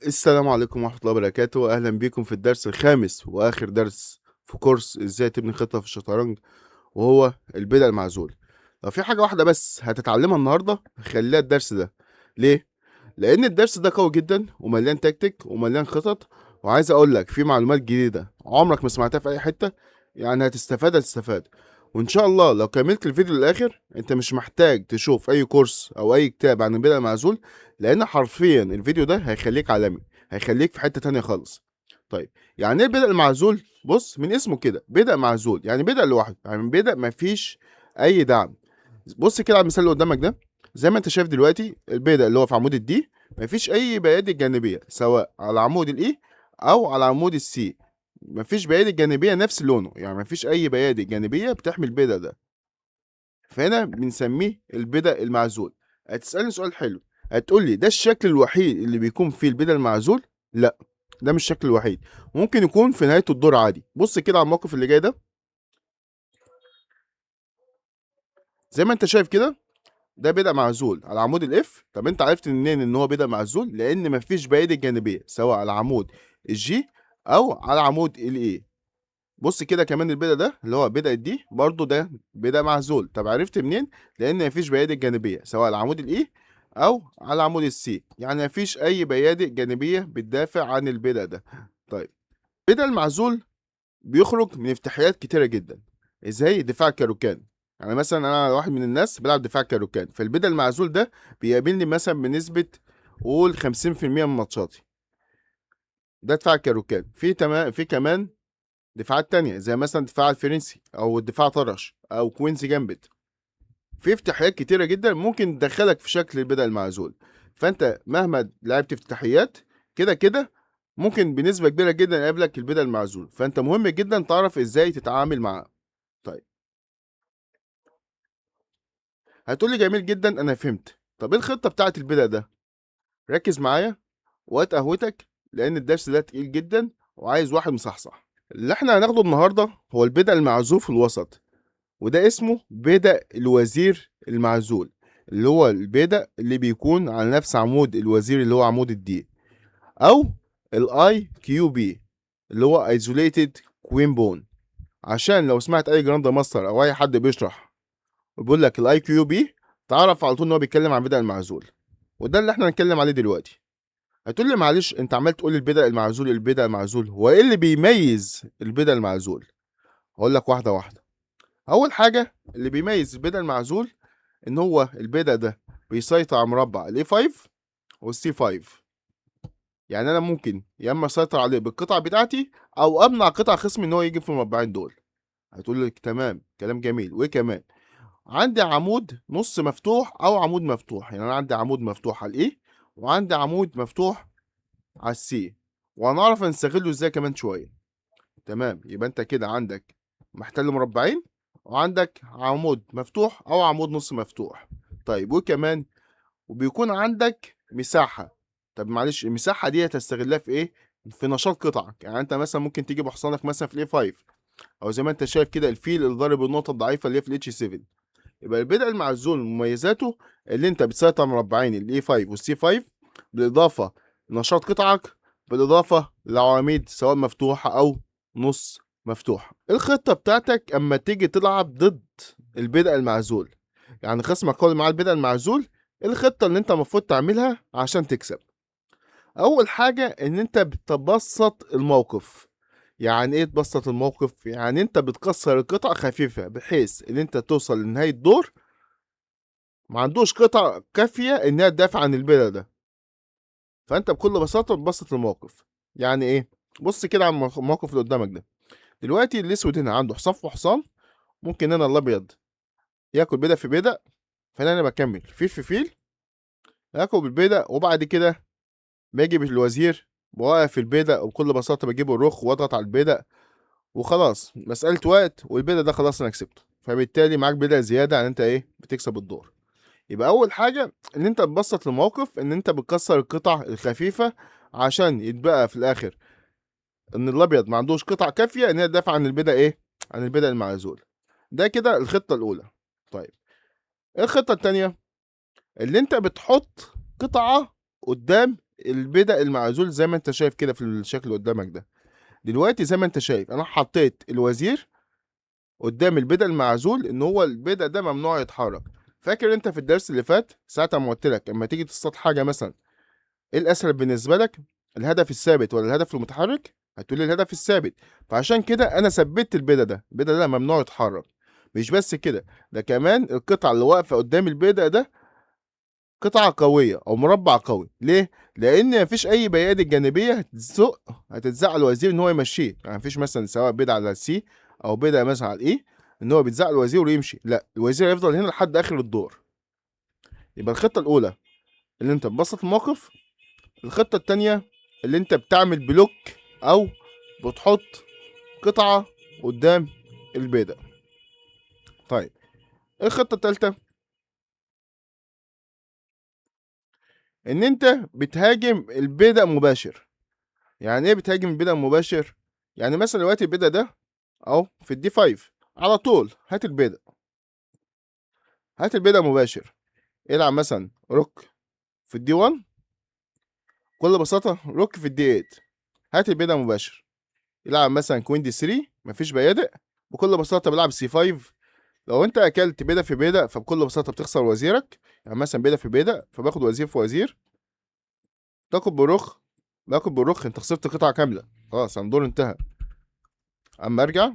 السلام عليكم ورحمة الله وبركاته. أهلا بيكم في الدرس الخامس وآخر درس في كورس إزاي تبني خطة في الشطرنج، وهو البدء المعزول. لو في حاجة واحدة بس هتتعلمها النهاردة خليها الدرس ده. ليه؟ لأن الدرس ده قوي جدا ومليان تكتيك ومليان خطط، وعايز أقول لك في معلومات جديدة عمرك ما سمعتها في أي حتة، يعني هتستفاد. وإن شاء الله لو كملت الفيديو للآخر أنت مش محتاج تشوف أي كورس أو أي كتاب عن البدء المعزول، لأن حرفيا الفيديو ده هيخليك عالمي، هيخليك في حتة تانية خالص. طيب يعني ايه البدء المعزول؟ بص من اسمه كده، بدء معزول يعني بدء لوحده، يعني بدء مفيش أي دعم. بص كده على المثال اللي قدامك ده، زي ما انت شايف دلوقتي البدء اللي هو في عمود ال D مفيش أي بيادق جانبية، سواء على عمود ال E أو على عمود ال C، مفيش بيادق جانبية نفس لونه، يعني مفيش أي بيادق جانبية بتحمي البدء ده، فهنا بنسميه البدء المعزول. هتسألني سؤال حلو، هتقول لي ده الشكل الوحيد اللي بيكون فيه البدء المعزول؟ لا، ده مش الشكل الوحيد، ممكن يكون في نهاية الدور عادي. بص كده على الموقف اللي جاي ده، زي ما انت شايف كده ده بدء معزول على عمود ال F. طب انت عرفت منين ان هو بدء معزول؟ لان مفيش بيادق جانبية سواء على عمود ال G او على عمود ال E. بص كده كمان البدء ده اللي هو بدء ال D برضو ده بدء معزول. طب عرفت منين؟ لان مفيش بيادق جانبية سواء على عمود ال E او على عمود ال C، يعني مفيش اي بيادق جانبية بتدافع عن البدء ده. طيب البدء المعزول بيخرج من افتتاحيات كتيرة جدا، زي دفاع كاروكان. يعني مثلا انا واحد من الناس بلعب دفاع كاروكان، فالبدء المعزول ده بيقابلني مثلا بنسبة قول 50% من ماتشاتي، ده دفاع كاروكان. في كمان دفاعات تانية زي مثلا دفاع الفرنسي او الدفاع طرش او Queen's Gambit. في افتتاحيات كتيرة جدا ممكن تدخلك في شكل البدء المعزول، فانت مهما لعبت افتتاحيات كده كده ممكن بنسبة كبيرة جدا يقابلك البدء المعزول، فانت مهم جدا تعرف ازاي تتعامل معاه. طيب هتقولي جميل جدا انا فهمت، طب ايه الخطة بتاعت البدء ده؟ ركز معايا وقت قهوتك لان الدرس ده تقيل جدا وعايز واحد مصحصح. اللي احنا هناخده النهارده هو البدء المعزول في الوسط، وده اسمه بدء الوزير المعزول، اللي هو البدء اللي بيكون على نفس عمود الوزير اللي هو عمود ال D، او ال IQP اللي هو isolated queen pawn. عشان لو سمعت اي grand master او اي حد بيشرح وبيقول لك ال IQP تعرف على طول ان هو بيتكلم عن بدء المعزول، وده اللي احنا هنتكلم عليه دلوقتي. هتقول لي معلش انت عمال تقول البدء المعزول البدء المعزول، هو ايه اللي بيميز البدء المعزول؟ هقول لك واحده واحده. اول حاجه اللي بيميز البدء المعزول ان هو البدء ده بيسيطر على مربع ال A 5 وال C 5، يعني انا ممكن يا اما اسيطر عليه بالقطع بتاعتي او امنع قطع خصمي ان هو يجي في المربعين دول. هتقول لك تمام كلام جميل. وايه كمان؟ عندي عمود نص مفتوح او عمود مفتوح، يعني انا عندي عمود مفتوح على ال A وعندي عمود مفتوح على ال C، وهنعرف نستغله ازاي كمان شويه. تمام، يبقى انت كده عندك محتل مربعين وعندك عمود مفتوح او عمود نص مفتوح. طيب وكمان وبيكون عندك مساحه. طب معلش المساحه دي هتستغلها في ايه؟ في نشاط قطعك، يعني انت مثلا ممكن تجيب حصانك مثلا في ال A 5، او زي ما انت شايف كده الفيل اللي ضارب النقطه الضعيفه اللي هي في ال H 7. يبقى البدء المعزول مميزاته اللي انت بتسيطر على مربعين ال A 5 وال C 5، بالاضافه لنشاط قطعك، بالاضافه لعواميد سواء مفتوحه او نص مفتوحه. الخطه بتاعتك اما تيجي تلعب ضد البدء المعزول، يعني خصمك هو اللي معاه البدء المعزول، الخطه اللي انت المفروض تعملها عشان تكسب. اول حاجه ان انت بتبسط الموقف. يعني ايه تبسط الموقف؟ يعني انت بتكسر القطع خفيفه بحيث ان انت توصل لنهايه الدور ما عندوش قطع كافيه انها تدافع عن البدء ده، فانت بكل بساطه بتبسط الموقف. يعني ايه؟ بص كده على الموقف اللي قدامك ده. دلوقتي الاسود هنا عنده حصان في حصان، ممكن هنا الابيض ياكل بدء في بدء، فانا انا بكمل فيل في فيل اكل بالبدء، وبعد كده باجي بالوزير بوقف البدء، وبكل بساطه بجيب الرخ واضغط على البدء وخلاص، مساله وقت والبدء ده خلاص انا كسبته، فبالتالي معاك بدء زياده عن انت ايه بتكسب الدور. يبقى اول حاجه ان انت تبسط الموقف، ان انت بتكسر القطع الخفيفه عشان يتبقى في الاخر ان الابيض ما عندوش قطع كافيه ان هي تدافع عن البدء ايه؟ عن البدء المعزول. ده كده الخطه الاولى. طيب ايه الخطه التانية؟ اللي انت بتحط قطعه قدام البيدق المعزول زي ما انت شايف كده في الشكل اللي قدامك ده. دلوقتي زي ما انت شايف انا حطيت الوزير قدام البيدق المعزول، ان هو البيدق ده ممنوع يتحرك. فاكر انت في الدرس اللي فات ساعة ما قلت لك اما تيجي تصطاد حاجة مثلا ايه الاسهل بالنسبة لك، الهدف الثابت ولا الهدف المتحرك؟ هتقولي الهدف الثابت. فعشان كده انا ثبت البيدق ده، البيدق ده ممنوع يتحرك. مش بس كده، ده كمان القطعة اللي واقفة قدام البيدق ده قطعة قوية أو مربع قوي. ليه؟ لأن مفيش أي بيادق جانبية هتتزق الوزير إن هو يمشيه. يعني مفيش مثلا سواء بيدق على ال C أو بيدق مثلا على ال E إن هو بيتزق الوزير ويمشي، لا، الوزير هيفضل هنا لحد آخر الدور. يبقى الخطة الأولى اللي أنت تبسط الموقف، الخطة التانية اللي أنت بتعمل block أو بتحط قطعة قدام البيدق. طيب إيه الخطة التالتة؟ إن أنت بتهاجم البيدق مباشر. يعني إيه بتهاجم البيدق مباشر؟ يعني مثلا دلوقتي البيدق ده أهو في ال D 5، على طول هات البيدق، هات البيدق مباشر. العب مثلا rook في ال D 1، بكل بساطة rook في ال D 8، هات البيدق مباشر. العب مثلا queen D 3، مفيش بيادق، بكل بساطة بلعب C 5. لو انت اكلت بيدق في بيدق فبكل بساطة بتخسر وزيرك. يعني مثلا بيدق في بيدق فباخد وزير في وزير، تاخد برخ، باخد برخ، انت خسرت قطعة كاملة، خلاص الدور انتهى. اما ارجع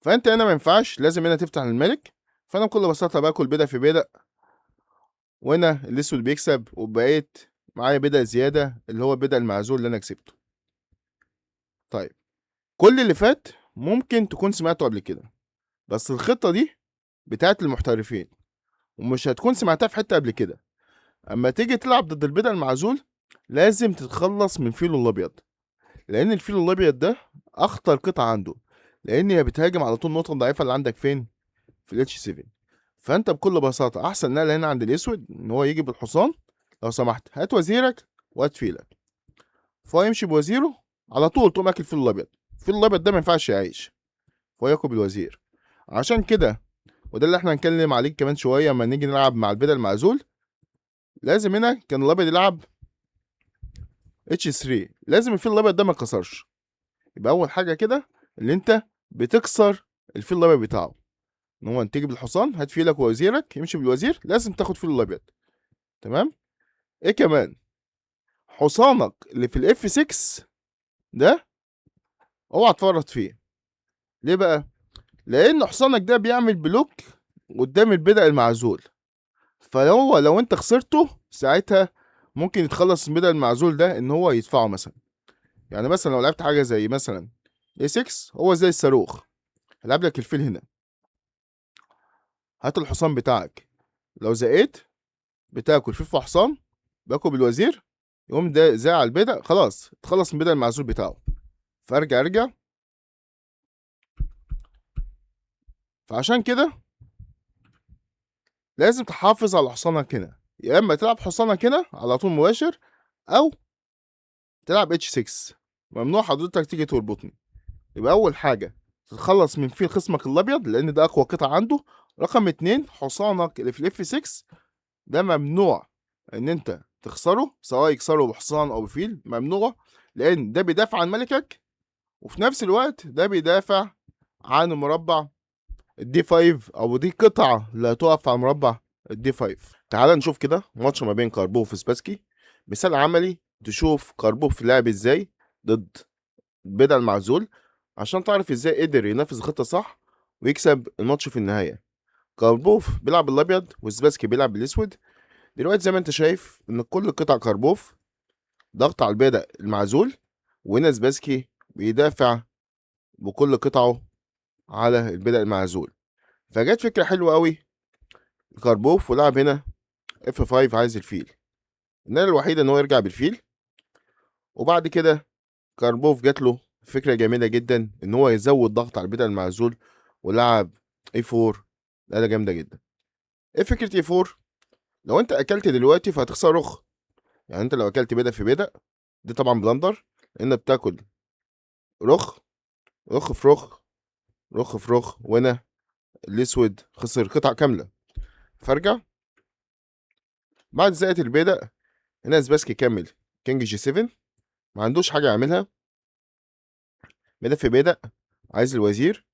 فانت هنا ما ينفعش، لازم هنا تفتح الملك. فانا بكل بساطة باكل بيدق في بيدق، وهنا الاسود بيكسب، وبقيت معايا بيدق زيادة اللي هو بيدق المعزول اللي انا كسبته. طيب كل اللي فات ممكن تكون سمعته قبل كده، بس الخطة دي بتاعت المحترفين ومش هتكون سمعتها في حتة قبل كده. اما تيجي تلعب ضد البيدق المعزول لازم تتخلص من فيلو الابيض، لان الفيل الابيض ده اخطر قطعة عنده، لان هي بتهاجم على طول النقطة الضعيفة اللي عندك فين؟ في الاتش 7. فانت بكل بساطة احسن نقلة هنا عند الاسود ان هو يجي بالحصان، لو سمحت هات وزيرك وهات فيلك، فهو يمشي بوزيره على طول تقوم اكل الفيل الابيض. الفيل الابيض ده ما ينفعش يعيش، فهو ياكل بالوزير. عشان كده وده اللي احنا هنتكلم عليه كمان شوية لما نيجي نلعب مع البيدق المعزول، لازم هنا كان الابيض يلعب H 3، لازم الفيل الابيض ده ما يتكسرش. يبقى اول حاجة كده اللي انت بتكسر الفيل الابيض بتاعه، ان هو تيجي بالحصان هات فيلك ووزيرك يمشي بالوزير، لازم تاخد فيل الابيض. تمام؟ ايه كمان؟ حصانك اللي في ال F 6 ده اوعى تفرط فيه. ليه بقى؟ لان حصانك ده بيعمل block قدام البيدق المعزول، فهو لو انت خسرته ساعتها ممكن يتخلص من البيدق المعزول ده ان هو يدفعه مثلا. يعني مثلا لو لعبت حاجة زي مثلا A 6، هو زي الصاروخ هيلعب لك الفيل هنا، هات الحصان بتاعك، لو زقيت بتاكل فيل في حصان، باكل بالوزير، يقوم ده زي على البيدق، خلاص اتخلص من البيدق المعزول بتاعه. فارجع ارجع. فعشان كده لازم تحافظ على حصانك هنا، يا اما تلعب حصانك هنا على طول مباشر، او تلعب H 6. ممنوع حضرتك تيجي تربطني. يبقى اول حاجة تتخلص من فيل خصمك الابيض لان ده اقوى قطعه عنده. رقم 2، حصانك اللي في ال F 6 ده ممنوع ان انت تخسره، سواء يكسره بحصان او بفيل، ممنوع، لان ده بيدافع عن ملكك وفي نفس الوقت ده بيدافع عن المربع ال D 5، او دي قطعه اللي هتقف على مربع ال D 5. تعال نشوف كده ماتش ما بين كاربوف وسباسكي، مثال عملي تشوف كاربوف لعب ازاي ضد البيدق المعزول عشان تعرف ازاي قدر ينفذ الخطة صح ويكسب الماتش في النهاية. كاربوف بيلعب بالابيض وسباسكي بيلعب بالاسود. دلوقتي زي ما انت شايف ان كل قطع كاربوف ضغط على البيدق المعزول، وهنا سباسكي بيدافع بكل قطعه على البيدق المعزول. فجت فكرة حلوة قوي كاربوف ولعب هنا F 5 عايز الفيل، النقلة الوحيدة ان هو يرجع بالفيل. وبعد كده كاربوف جات له فكرة جميلة جدا ان هو يزود ضغط على البيدق المعزول ولعب A 4، نقلة جامدة جدا. ايه فكرة A 4؟ لو انت اكلت دلوقتي فهتخسر رخ، يعني انت لو اكلت بيدق في بيدق دي طبعا blunder، لان بتاكل رخ رخ في رخ رخ في رخ، وهنا الاسود خسر قطعة كاملة. فارجع بعد زقة البيدق هنا سباسكي كمل king G 7، ما عندوش حاجة يعملها، بيدق في بيدق، عايز الوزير.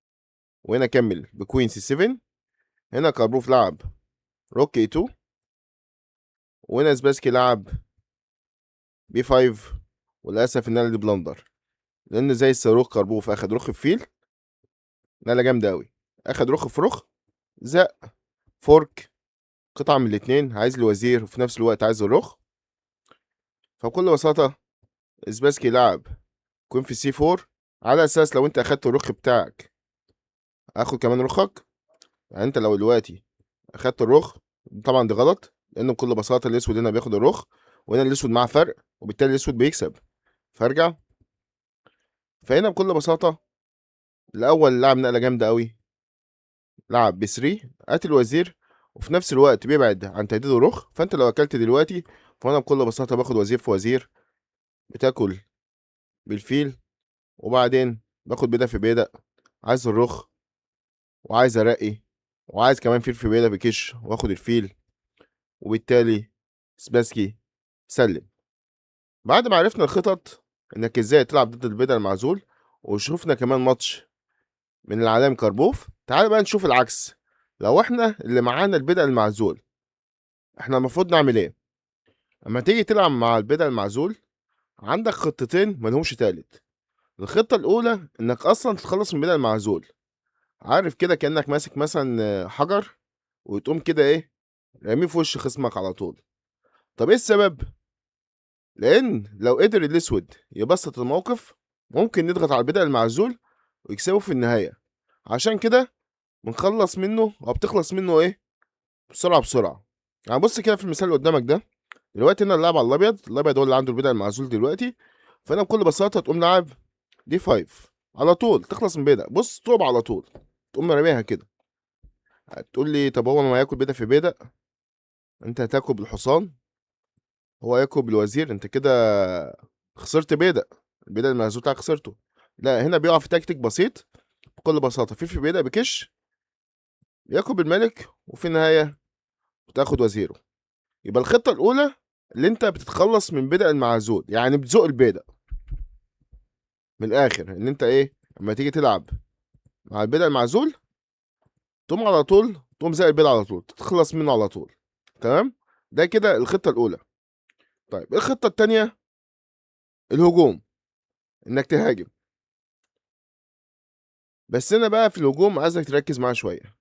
وهنا كمل ب queen C 7. هنا كاربوف لعب rook A 2، وهنا سباسكي لعب B 5. وللاسف النقلة دي blunder، لان زي الصاروخ كاربوف اخد رخ في فيل، نقله جامدة قوي، اخد رخ في رخ، زق fork، قطعه من الاتنين، عايز الوزير وفي نفس الوقت عايز الرخ. فبكل بساطة سباسكي لعب queen في C 4، على اساس لو انت اخدت الرخ بتاعك اخد كمان رخك. يعني انت لو دلوقتي اخدت الرخ، طبعا دي غلط، لان بكل بساطة الاسود هنا بياخد الرخ، وهنا الاسود معاه فرق، وبالتالي الاسود بيكسب. فارجع. فهنا بكل بساطة الاول لعب نقله جامدة قوي، لعب B 3، قاتل الوزير، وفي نفس الوقت بيبعد عن تهديد الرخ. فانت لو اكلت دلوقتي فانا بكل بساطة باخد وزير في وزير، بتاكل بالفيل، وبعدين باخد بيدق في بيدق، عايز الرخ وعايز ارقي وعايز كمان فيل في بيدق بكش واخد الفيل، وبالتالي سباسكي سلم. بعد ما عرفنا الخطط انك ازاي تلعب ضد البيدق المعزول، وشوفنا كمان ماتش من العالم كاربوف، تعال بقى نشوف العكس. لو احنا اللي معانا البيدق المعزول احنا المفروض نعمل ايه؟ اما تيجي تلعب مع البيدق المعزول عندك خطتين ملهمش تالت. الخطة الأولى إنك أصلا تتخلص من البيدق المعزول، عارف كده كأنك ماسك مثلا حجر وتقوم كده إيه راميه في وش خصمك على طول. طب إيه السبب؟ لأن لو قدر الأسود يبسط الموقف ممكن يضغط على البيدق المعزول ويكسبه في النهاية. عشان كده بنخلص منه أو بتخلص منه إيه بسرعة بسرعة. يعني بص كده في المثال اللي قدامك ده، دلوقتي هنا اللاعب على الأبيض، الأبيض هو اللي عنده البيدق المعزول دلوقتي. فأنا بكل بساطة تقوم لاعب D 5 على طول، تخلص من بيدق. بص طوب على طول، تقوم راميها كده. هتقول لي طب هو ما ياكل بيدق في بيدق، انت هتاكل بالحصان، هو ياكل بالوزير، انت كده خسرت بيدق، البيدق المعزول بتاعك خسرته. لا، هنا بيقع في تكتيك بسيط بكل بساطة، في بيدق بكش، ياكل بالملك، وفي النهاية بتاخد وزيره. يبقى الخطة الأولى اللي انت بتتخلص من بيدق المعزول، يعني بتزق البيدق من الآخر. ان انت ايه اما تيجي تلعب مع البيدق المعزول تقوم على طول تقوم زق البيدق على طول، تتخلص منه على طول. تمام، ده كده الخطة الأولى. طيب الخطة التانية الهجوم، انك تهاجم. بس هنا بقى في الهجوم عايزك تركز معايا شوية،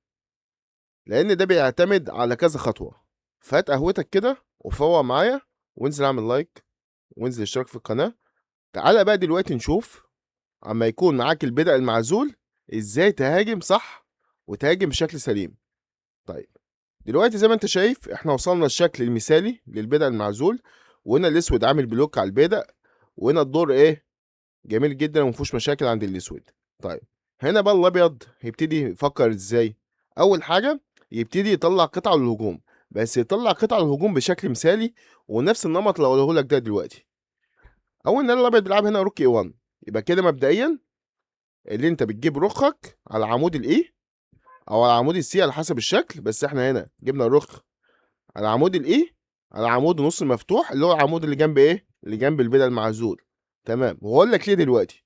لأن ده بيعتمد على كذا خطوة. فهات قهوتك كده وفوق معايا، وانزل اعمل like وانزل اشترك في القناة. تعالى بقى دلوقتي نشوف اما يكون معاك البيدق المعزول ازاي تهاجم صح وتهاجم بشكل سليم. طيب دلوقتي زي ما انت شايف احنا وصلنا للشكل المثالي للبيدق المعزول، وهنا الاسود عامل block على البيدق، وهنا الدور ايه جميل جدا ومفيهوش مشاكل عند الاسود. طيب هنا بقى الابيض هيبتدي يفكر ازاي. اول حاجة يبتدي يطلع قطعه للهجوم، بس يطلع قطعه للهجوم بشكل مثالي ونفس النمط اللي هقوله لك ده دلوقتي. اول نقله الابيض بيلعب هنا rook A 1، يبقى كده مبدئيا اللي انت بتجيب رخك على عمود ال E او على عمود ال C على حسب الشكل، بس احنا هنا جبنا الرخ على عمود ال E على عمود النص المفتوح اللي هو العمود اللي جنب ايه، اللي جنب البيدق المعزول. تمام، وهقول لك ليه دلوقتي.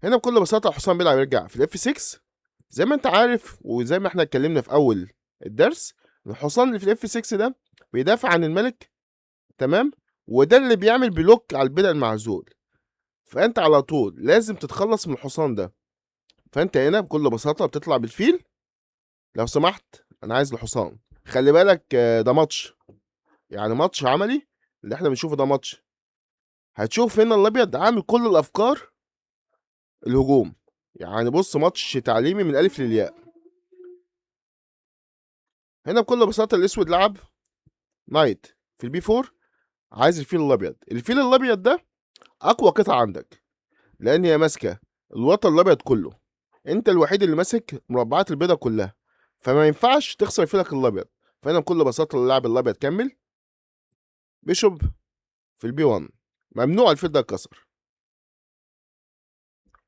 هنا بكل بساطة الحصان بيلعب يرجع في ال F 6. زي ما انت عارف وزي ما احنا اتكلمنا في اول الدرس، الحصان اللي في ال F 6 ده بيدافع عن الملك، تمام، وده اللي بيعمل block على البيدق المعزول. فانت على طول لازم تتخلص من الحصان ده. فانت هنا بكل بساطة بتطلع بالفيل، لو سمحت انا عايز الحصان. خلي بالك، ده ماتش، يعني ماتش عملي اللي احنا بنشوفه ده ماتش. هتشوف هنا الابيض عامل كل الافكار الهجوم، يعني بص ماتش تعليمي من الالف للياء. هنا بكل بساطة الاسود لعب knight في ال B 4، عايز الفيل الابيض. الفيل الابيض ده اقوى قطعه عندك، لان هي ماسكه الوتر الابيض كله، انت الوحيد اللي ماسك مربعات البيضة كلها، فما ينفعش تخسر فيلك الابيض. فهنا بكل بساطة اللاعب الابيض كمل bishop في ال B 1، ممنوع الفيل ده يتكسر.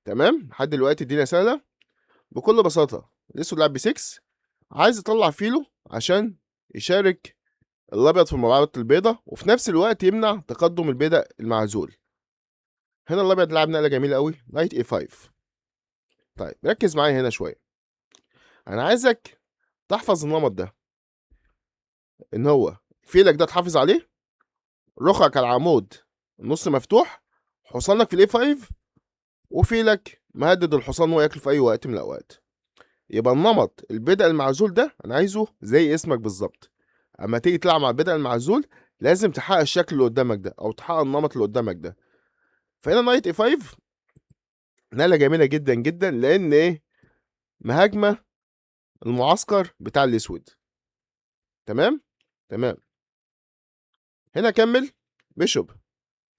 تمام، لحد دلوقتي الدنيا سهلة. بكل بساطة الاسود لعب B 6، عايز يطلع فيله عشان يشارك الابيض في المربعات البيضاء، وفي نفس الوقت يمنع تقدم البيدق المعزول. هنا الابيض لعب نقله جميلة قوي، knight A 5. طيب ركز معايا هنا شوية، انا عايزك تحفظ النمط ده، ان هو فيلك ده تحافظ عليه، رخك على العمود النص مفتوح، حصانك في ال A 5، وفيلك مهدد الحصان وهو ياكله في اي وقت من الاوقات. يبقى النمط البيدق المعزول ده انا عايزه زي اسمك بالظبط. اما تيجي تلعب مع البيدق المعزول لازم تحقق الشكل اللي قدامك ده، او تحقق النمط اللي قدامك ده. فهنا knight A 5 نقله جميلة جدا جدا، لان ايه؟ مهاجمه المعسكر بتاع الاسود. تمام تمام. هنا كمل bishop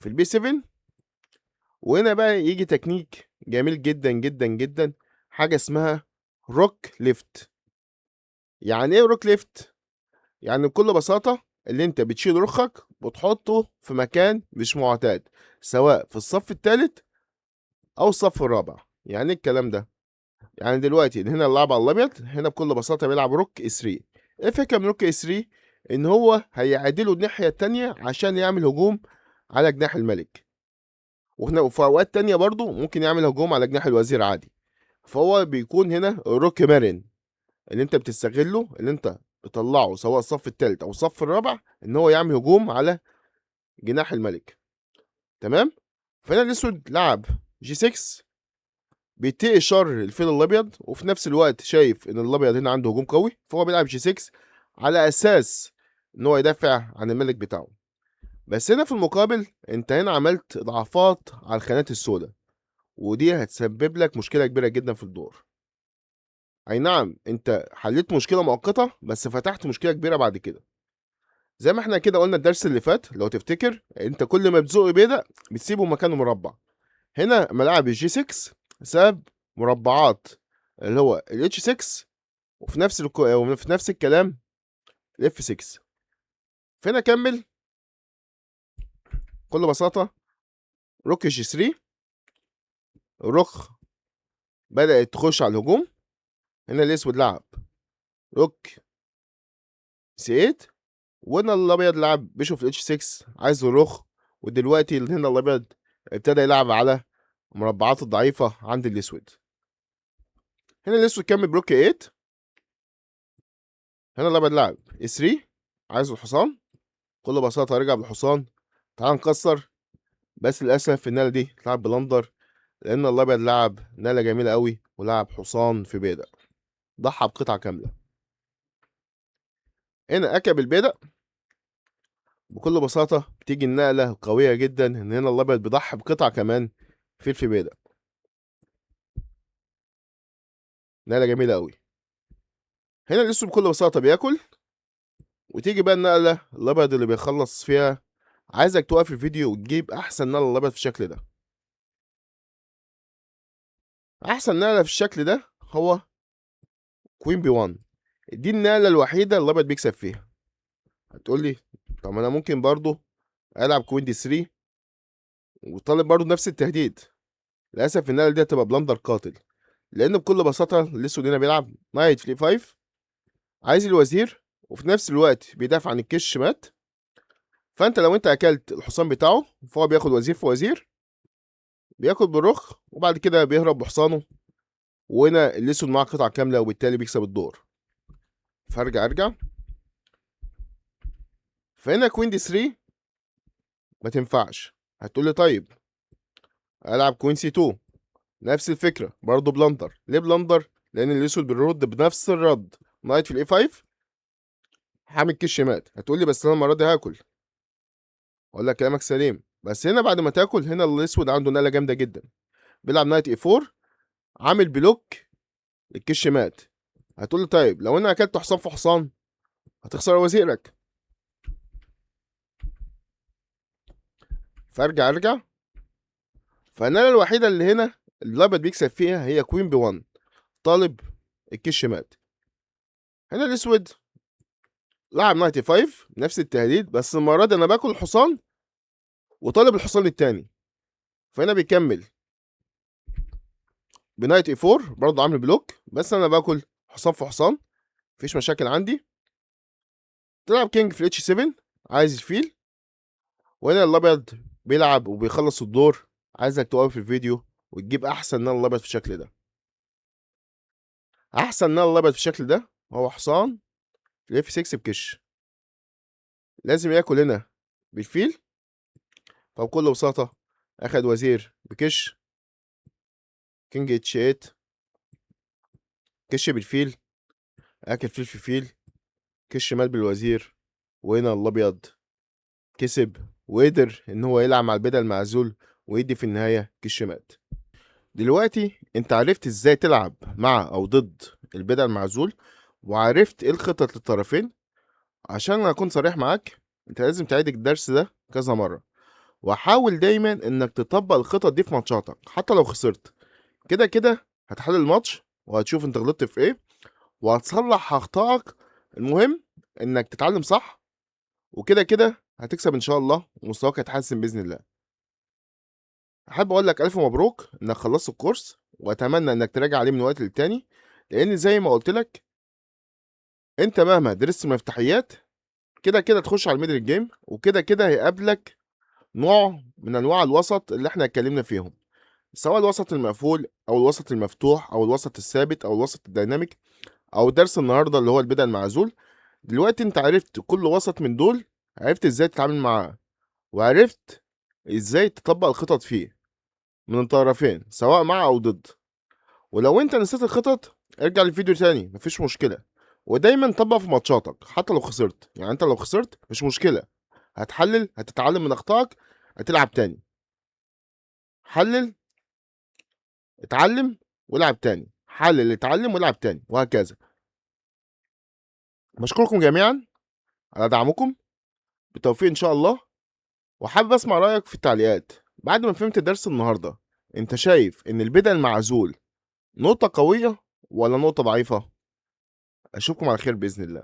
في ال B 7، وهنا بقى يجي تكنيك جميل جدا جدا جدا، حاجة اسمها rook lift. يعني ايه rook lift؟ يعني بكل بساطة اللي انت بتشيل رخك وتحطه في مكان مش معتاد، سواء في الصف الثالث او الصف الرابع. يعني ايه الكلام ده؟ يعني دلوقتي هنا اللعب على الابيض هنا بكل بساطة بيلعب rook A 3. ايه الفكرة من rook A 3؟ ان هو هيعدله الناحية التانية عشان يعمل هجوم على جناح الملك، وهنا وفي اوقات تانية برضو ممكن يعمل هجوم على جناح الوزير عادي. فهو بيكون هنا rook مرن اللي انت بتستغله، اللي انت بتطلعه سواء الصف التالت او الصف الرابع، ان هو يعمل هجوم على جناح الملك. تمام. فهنا الاسود لعب G 6، بيتقي شر الفيل الابيض، وفي نفس الوقت شايف ان الابيض هنا عنده هجوم قوي، فهو بيلعب G 6 على اساس ان هو يدافع عن الملك بتاعه. بس هنا في المقابل انت هنا عملت اضعافات على الخانات السوداء، ودي هتسبب لك مشكلة كبيرة جدا في الدور. اي نعم انت حليت مشكلة مؤقتة، بس فتحت مشكلة كبيرة بعد كده. زي ما احنا كده قلنا الدرس اللي فات لو تفتكر، انت كل ما بتزق بيدق بتسيبه مكانه مربع. هنا ملعب ال G 6 ساب مربعات اللي هو ال H 6، وفي نفس الكلام ال F 6. فهنا كمل بكل بساطة rook G 3، الرخ بدأت تخش على الهجوم. هنا الاسود لعب rook C 8، وهنا الابيض لعب bishop في H 6 عايز الرخ. ودلوقتي هنا الابيض ابتدى يلعب على المربعات الضعيفة عند الاسود. هنا الاسود كمل ب rook 8، هنا الابيض لعب A 3 عايز الحصان. بكل بساطة رجع بالحصان، تعال نكسر. بس للأسف النقلة دي اتلعب blunder، لأن الأبيض لعب نقلة جميلة قوي ولعب حصان في بيدق، ضحى بقطعة كاملة. هنا أكل بالبيدق. بكل بساطة بتيجي النقلة القوية جدا، إن هنا الأبيض بيضحي بقطعة كمان فيل في بيدق. نقلة جميلة قوي. هنا الأسود بكل بساطة بياكل، وتيجي بقى النقلة الأبيض اللي بيخلص فيها. عايزك توقف الفيديو وتجيب أحسن نقلة الأبيض في الشكل ده. أحسن نقلة في الشكل ده هو queen B 1. دي النقلة الوحيدة اللي الأبيض بيكسب فيها. هتقول لي طب ما أنا ممكن برضو ألعب queen D 3 وطالب برضو نفس التهديد. للأسف النقلة دي هتبقى blunder قاتل، لأن بكل بساطة الأسود هنا بيلعب knight في 5، عايز الوزير، وفي نفس الوقت بيدافع عن الكش مات. فأنت لو أنت أكلت الحصان بتاعه فهو بياخد وزير في وزير، بياكل بالرخ، وبعد كده بيهرب بحصانه، وهنا الأسود معاه قطعة كاملة وبالتالي بيكسب الدور. فارجع ارجع. فهنا queen D 3 ما تنفعش. هتقول لي طيب العب queen C 2، نفس الفكرة برضه blunder. ليه blunder؟ لأن الأسود بيرد بنفس الرد knight في ال A 5، حامل كش مات. هتقول لي بس انا المرة دي هاكل، اقول لك كلامك سليم، بس هنا بعد ما تاكل هنا الاسود عنده نقله جامدة جدا، بيلعب knight A 4 عامل block للكش مات. هتقول لي طيب لو انا اكلت حصان في حصان هتخسر وزيرك. فارجع ارجع. فالنقله الوحيدة اللي هنا الابيض بيكسب فيها هي queen B 1، طالب الكش مات. هنا الاسود لعب knight 5 نفس التهديد، بس المرة دي انا باكل الحصان وطالب الحصان التاني. فهنا بيكمل ب knight A 4 برضه عامل block، بس انا باكل حصان في حصان، مفيش مشاكل عندي. تلعب king في H 7، عايز الفيل، وهنا الابيض بيلعب وبيخلص الدور. عايزك توقف الفيديو وتجيب احسن نقل الابيض في الشكل ده. احسن نقل الابيض في الشكل ده هو حصان في F 6 بكش، لازم ياكل هنا بالفيل. فبكل بساطة اخد وزير بكش، king H 8، كش بالفيل، اكل فيل في فيل، كش مات بالوزير. وهنا الابيض كسب وقدر ان هو يلعب مع البدل المعزول ويدي في النهاية كش مات. دلوقتي انت عرفت ازاي تلعب مع او ضد البدل المعزول، وعرفت ايه الخطط للطرفين. عشان اكون صريح معاك، انت لازم تعيد الدرس ده كذا مرة، وحاول دايما انك تطبق الخطط دي في ماتشاتك حتى لو خسرت. كده كده هتحلل الماتش وهتشوف انت غلطت في ايه وهتصلح اخطائك. المهم انك تتعلم صح، وكده كده هتكسب ان شاء الله ومستواك هيتحسن باذن الله. احب اقول لك الف مبروك انك خلصت الكورس، واتمنى انك تراجع عليه من وقت للتاني، لان زي ما قلت لك انت مهما درست المفتاحيات كده كده تخش على ال middle game، وكده كده هيقابلك نوع من انواع الوسط اللي احنا اتكلمنا فيهم، سواء الوسط المقفول او الوسط المفتوح او الوسط الثابت او الوسط ال dynamic او درس النهارده اللي هو البدء المعزول. دلوقتي انت عرفت كل وسط من دول، عرفت ازاي تتعامل معاه، وعرفت ازاي تطبق الخطط فيه من الطرفين سواء مع او ضد. ولو انت نسيت الخطط ارجع للفيديو تاني، مفيش مشكلة. ودايما طبق في ماتشاتك حتى لو خسرت، يعني انت لو خسرت مش مشكلة، هتحلل، هتتعلم من اخطائك، هتلعب تاني. حلل، اتعلم، والعب تاني. حلل، اتعلم، والعب تاني، وهكذا. بشكركم جميعا على دعمكم، بالتوفيق ان شاء الله. وحابب اسمع رايك في التعليقات بعد ما فهمت درس النهارده. انت شايف ان البدء المعزول نقطة قوية ولا نقطة ضعيفة؟ اشوفكم على خير باذن الله.